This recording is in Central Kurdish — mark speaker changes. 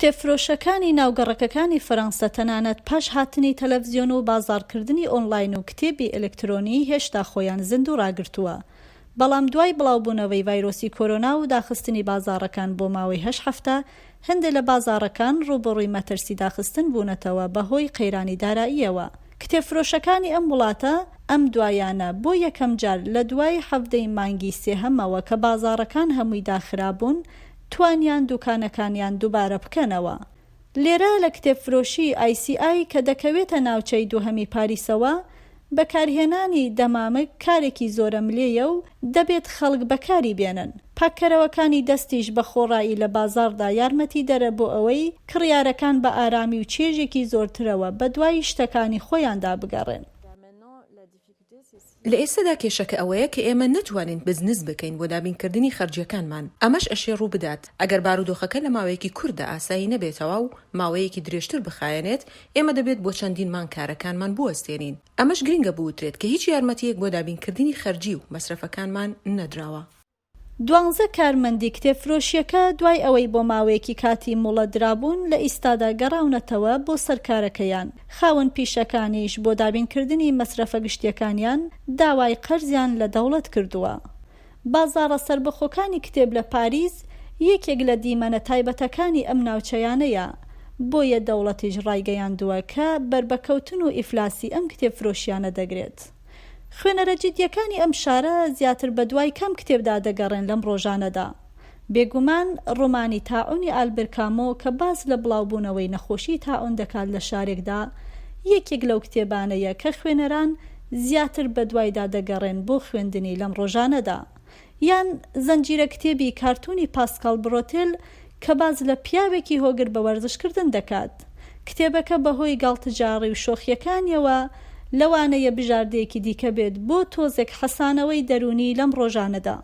Speaker 1: کتێبفرۆشەکانی ناو گەڕەکەکانی فەرەنسە تەنانەت پاش هاتنی تەلەفزیۆن و بازاڕکردنی ئۆنلاین و کتێبی ئەلکترۆنی هێشتا خۆیان زیندوو ڕاگرتووە، بەڵام دوای بڵاوبوونەوەی ڤایرۆسی کۆرۆنا و داخستنی بازاڕەکان بۆ ماوەی هەشت هەفتە، هەندێ لە بازاڕەکان ڕووبەڕووی مەترسی داخستن بوونەتەوە بەهۆی قەیرانی داراییەوە. کتێبفرۆشەکانی ئەم وڵاتە ئەم دوایانە بۆ یەکەمجار لە دوای حەڤدەی مانگی سێهەمەوە کە بازاڕەکان هەمووی داخرابوون، توانیان دوکانەکانیان دووبارە بکەنەوە. لێرە لە کتێبفرۆشی ئای سی ئای کە دەکەوێتە ناوچەی دووهەمی پاریسەوە، بەکارهێنانی دەمامک کارێکی زۆرەملێیە و دەبێت خەڵک بەکاری بێنن. پاککەرەوەکانی دەستیش بە خۆڕایی لە بازاڕدا یارمەتیدەرە بۆ ئەوەی کڕیارەکان بە ئارامی و چێژێکی زۆرترەوە بەدوای شتەکانی خۆیاندا بگەڕێن.
Speaker 2: لە ئێستەدا کێشەکە ئەوەیە کە ئێمە نەتوانین بزنس بکەین بۆ دابینکردنی خەرجیەکانمان، ئەمەش ئەشێ ڕووبدات ئەگەر بارودۆخەکە لە ماوەیەکی کورتدا ئاسایی نەبێتەوە و ماوەیەکی درێژتر بخایەنێت، ئێمە دەبێت بۆ چەندین مانگ کارەکانمان بوەستێنین. ئەمەش گرنگە بوترێت کە هیچ یارمەتییەک بۆ دابینکردنی خەرجی و مەسرەفەکانمان نەدراوە.
Speaker 1: دوانزە کارمەندی کتێبفرۆشییەکە دوای ئەوەی بۆ ماوەیەکی کاتی موڵەت درابوون لە ئیستادا گەڕاونەتەوە بۆ سەر کارەکەیان، خاوەن پیشەکانیش بۆ دابینکردنی مەسرەفە گشتییەکانیان داوای قەرزیان لە دەوڵەت کردووە. بازاڕە سەربەخۆکانی کتێب لە پاریس یەکێک لە دیمەنە تایبەتەکانی ئەم ناوچەیانەیە، بۆیە دەوڵەتیش ڕایگەیاندووە کە بەر بە کەوتن و ئیفلاسی ئەم کتێبفرۆشیانە دەگرێت. خوێنەرە جیدییەکانی ئەم شارە زیاتر بەدوای کام کتێبدا دەگەڕێن لەم ڕۆژانەدا؟ بێگومان ڕۆمانی تاعونی ئالبر کامۆ کە باس لە بڵاوبوونەوەی نەخۆشیی تاعون دەکات لە شارێکدا، یەکێک لەو کتێبانەیە کە خوێنەران زیاتر بەدوایدا دەگەڕێن بۆ خوێندنی لەم ڕۆژانەدا. یان زنجیرە کتێبی کارتونی پاسکاڵ بڕۆتێل کە باس لە پیاوێکی هۆگر بە وەرزشکردن دەکات. کتێبەکە بەهۆی گاڵتەجاڕی و شۆخییەکانیەوە لەوانەیە بژاردەیەکی دیکە بێت بۆ تۆزێک حەسانەوەی دەروونی لەم ڕۆژانەدا.